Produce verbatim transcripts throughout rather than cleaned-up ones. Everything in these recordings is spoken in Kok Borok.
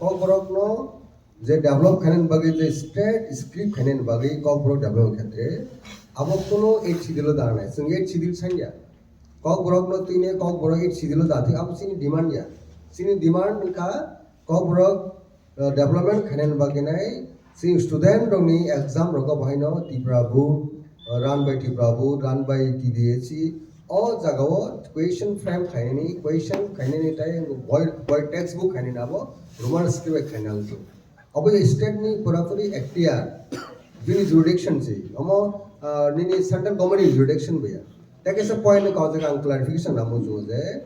Kokborok no je develop khainani bagwi, je state script khainani bagwi Kokborok develop khetre abo kuno eight schedule o da nai. Chwng eight schedule sanya. Kokborok no twi ne Kokborok eight schedule o da thwi, abo chini demand ya. Chini demand wngkha Kokborok, uh, development khainani bagwi nai, chini student rokni exam rogo bahai no Tripura board, uh, run by Tripura board, run by T D S C, o jaga o question frame khainani, question khainani tai boi, boi textbook khainani abo Roman script bai khaina wngkha. Obo state ni purapuri ekhtiar, bini jurisdiction se. Omo, ah, nini central government ni jurisdiction baya. Tei kaisa point ni kaujak ang clarification namo juo je,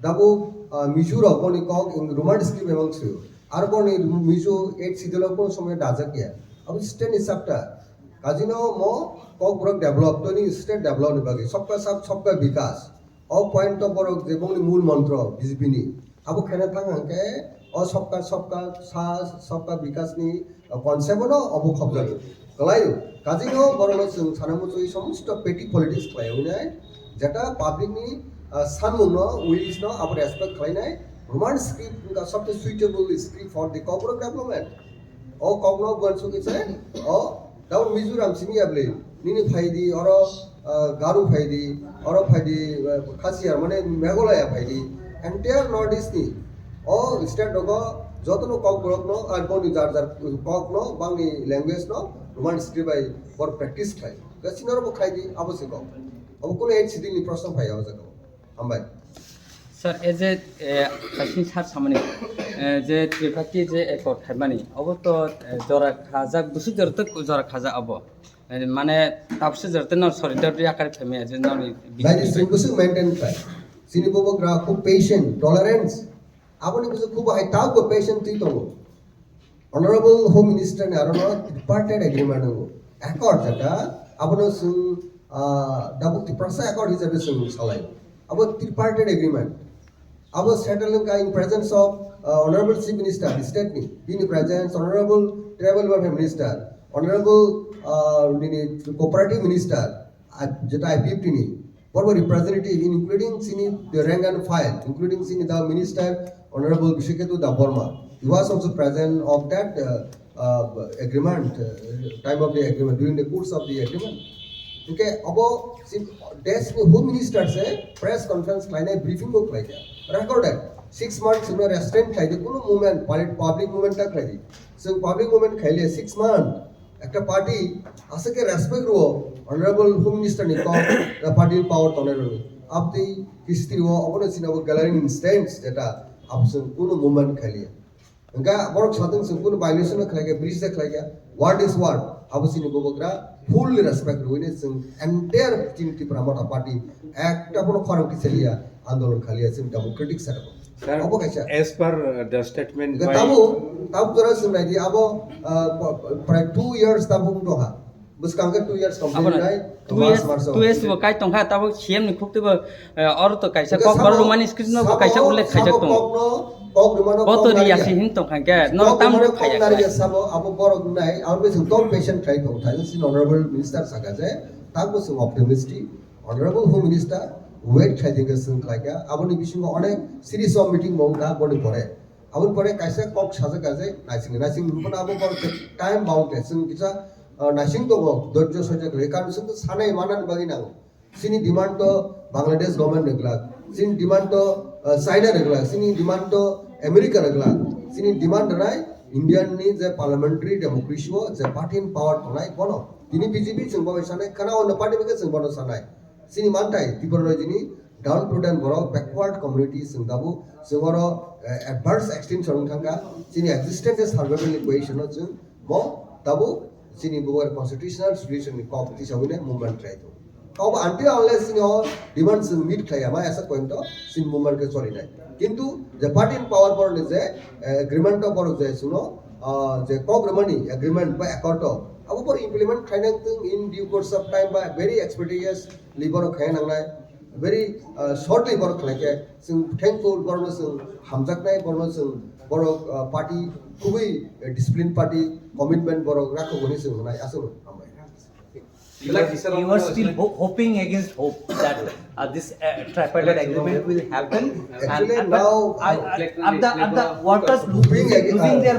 dabu, ah, Mizo rok boni kok in Roman script emang sio. Ar boni Mizo eight schedule o kono somoy dajak ya. Abo state ni chapter. Kajino mo Kokborok develop, toni state develop ni bagwi. Sabka saath, sabka vikas. O point to borok je bongni mul montro B J P ni. Abo khaina thang hangke o sabka, sabka saath, sabka vikas ni, uh, concept no obo khobjago. Kwlaio. Kajino borok no chwng sana muchwi somosto petty politics khlaiwi nai. Jeta public ni, uh, sanmung no, wills no abo respect khlai nai. Roman script wngkha sabse suitable script for the Kokborok development. O kokno buan sugwi se, o Dabo Mizoram simi ya bwle, nini phaidi, oro, ah, Garo phaidi, oro phaidi, ah, Khasiar, mane Meghalaya phaidi, entire North East ni, o state rogo jotono kokborok no, ar boni jar jar kok no, bangni language no, Roman script bai bor practice khlai. Ga sinoro bo khlai di, abo se kok. Abo kuno eight schedule ni proshno phai o jaga. Hambai. Sir, e je, eh, kaising sar samani, eh, je Triparty je accord khaimani, obo to, eh, jora khajak, busu jora to jora khajak obo. Eh, mane, tapse jora to no solidarity yakar khaimaya je no ni Naidi sing busu maintain khai. Sini bobo gra khub patient, tolerance. Aboni busu khub hai tau ko patient twi tongo. Honorable Home Minister ni aro no tripartite agreement wngo. Accord jeta, abono chwng, ah, Dabuk Tiprasa Accord hisabe chwng salai. Abo tripartite agreement. Abo settle wngkha in presence of, ah, Honorable Chief Minister, the state ni, in presence Honorable Tribal Welfare Minister, Honorable, ah, nini Cooperative Minister, ah, jeta I P F T ni, borok representative, including chini the rank and file, including chini the Minister, Honorable Bishiketu Debbarma. He was also present of that, uh, uh, agreement, uh, time of the agreement, during the course of the agreement. Okay, abo si desh ni Home Minister se press conference khlainai briefing bo khlaikha. Recorded. Six months no restraint khlaidi, kuno movement, public, public movement ta khlaidi. So public movement khaile six month. Ekta party aswk khe respect rwo, Honorable Home Minister ni kok, the party power tongnai rwni. Abtwi history o obono chini abo glaring instance jeta abswng kunu movement khailia. Hwnkha borok satung chwng kunu violation no khlaikha, breach de khlaikha, word is word. Abo chini bubagra fully respect rwini chwng entire chini Tipra Motha party ekta bono khorang tisaliya, andolon khaliya chwng democratic setup. Sir, obo kaisa. As per, uh, the statement by tabo, tabo jora swng naidi, abo, uh, pr-, pr-, prai two years tabo wng tongha. Bwskang khe two years complete nai, two March, years, March two years bo kai tongkha, tabo C M ni khuk tebo, uh, oro to kaisa kok borok rwmani script no bo kaisa ullekh khaijak tongo. Bo to riya se hin tongkha khe, no tam rok khaijak nai. Sabo abo borok nai, abo bwswng top patient khai tong thai, sin honorable minister saka je, tabo swng optimistic. Honorable Home Minister, wait khlai dingkhe chwng khlaikha. Aboni bisingo onek series of meeting bo wngkha aboni pore. Aboni pore kaisa kok sajak kha je naising, naising rwphano abo borok time bound khe chwng kisa, uh, naising tongo, dhorjo soijo khlai. Karon chwng to sanai manani bagwi nango. Chini demand to Bangladesh government ni glak, chini demand to, uh, China ni glak, chini demand to America ni glak, chini demand rai Indian ni je parliamentary democracy o je party in power tongnai bono. Tini B J P chwng bo bai sanai, khana ono party bai khe chwng bono sanai. Chini manthai Tripura Rajyoni downtrodden borok, backward community chwng tabuk, chwng oro, eh, adverse extinction wng thangkha. Chini existence survival ni question o chwng bo tabuk chini bo constitutional solution ni kok tisawine movement khlai tongo. Kok until unless chini o demand chwng meet khlaiya ma asa point o chini movement khe cholinai. Kintu je party in power borok ni je, eh, agreement o borok je chwngno, ah, je kok rwmani agreement ba accord o abo borok implement khlainai wng thung in due course of time ba very expeditious Libor khai nangnai, very, uh, shortly borok khlai khe, chwng thankful, borokno chwng hamjaknai, borokno chwng borok, uh, party, kubui, uh, discipline party, commitment borok rakhok hwnwi chwng hwnai, aswk hambai. You are, you are still ho- hoping against hope that uh, this uh, tripartite agreement will happen, and, and the, uh, uh, and the, and the workers losing, losing their